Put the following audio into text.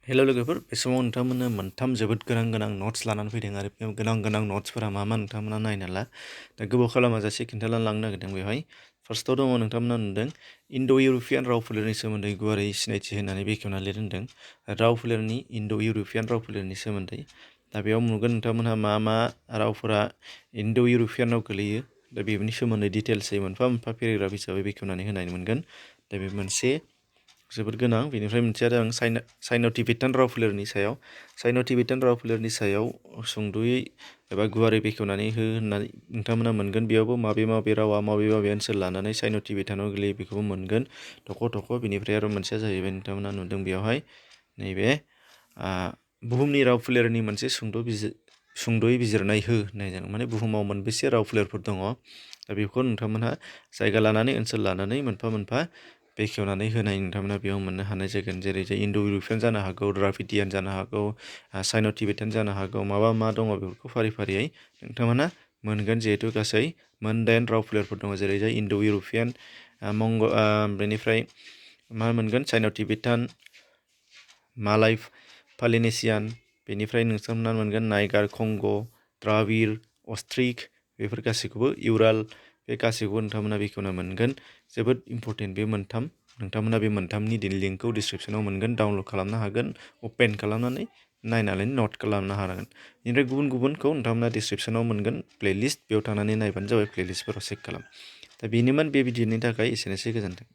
हेल' लोगोफोर बे समाव नोंथांमोननो मोनथाम जोबोद गोनां नट्स लानानै फैदों आरो बे गोनां नट्सफोरा मा नोंथांमोना नायना ला दा गोबाव खालामाजासे खिन्थाना लांनो नागिरदों बेवहाय फार्स्टआव दङ नोंथांमोना नुदों इन्ड' इउर'पियान राव फोलेरनि सोमोन्दै गुवारै सिनायथि होनानै बेखेवना लिरदों राव फोलेरनि इन्ड' इउर'पियान राव फोलेरनि सोमोन्दै दा बेयाव नुगोन नोंथांमोनहा मा रावफोरा इन्ड' इउर'पियानाव गोलैयो दा बेनि सोमोन्दै डिटेल्सै मोनफा पेराग्राफ हिसाबै बेखेवनानै होनाय मोनगोन दा बे मोनसे जोबोद गोनां बेनिफ्राय मोनसेया जादों साइनो टिबेटान राव फोलेरनि सायाव साइनो टिबेटान राव फोलेरनि सायाव सुंद'यै एबा गुवारै बेखेवनानै होननानै नोंथांमोना मोनगोन बेयावबो माबे रावा माबे ओनसोल लानानै साइनो टिबेटानाव गोलैयो बेखौबो मोनगोन थख' बेनिफ्राय आरो मोनसेया जाहैबाय नोंथांमोना नुदों बेयावहाय नैबे बुहुमनि राव फोलेरनि मोनसे सुंद'यै बिजिरनाय होननाय जादों माने बुहुमाव मोनबेसे राव फोलेरफोर दङ दा बेखौ नोंथांमोनहा जायगा लानानै ओनसोल लानानै मोनफा बेखेवनानै होनाय नोंथांमोना बेयाव मोननो हानाय जागोन जेरै इन्ड' इउर'पियान जानो हागौ द्राभिडियान जानो हागौ साइनो टिबेटान जानो हागौ मा दङ बेफोरखौ फारियै नोंथांमोना मोनगोन जिहेथु गासै मोन 8 राव फोलेरफोर दङ जेरै इन्ड' इउर'पियान बेनिफ्राय मा मोनगोन साइनो टिबेटान मालाय पलिनेसियान बेनिफ्राय नोंथांमोना मोनगोन नाइगार कंग' द्राबिड़ अस्ट्रिक बेफोर गासैखौबो इउराल बे गासैखौबो नोंथांमोना बेखेवना मोनगोन जोबोद इम्परटेन्ट बे मोनथाम नोंथांमोना बे मोनथामनि लिंकखौ डिसक्रिपसनाव मोनगोन डाउनलड खालामनो हागोन अपेन खालामनानै नायनानै नट खालामनो हागोन बेनिफ्राय गुबुनखौ नोंथांमोना डिसक्रिपसनाव मोनगोन प्लेलिस्ट बेयाव थांनानै नायबानो जाबाय प्लेलिस्टफोराव चेक खालाम दा बेनोमोन बे भिडिअनि थाखाय एसेनोसै गोजोन्थों।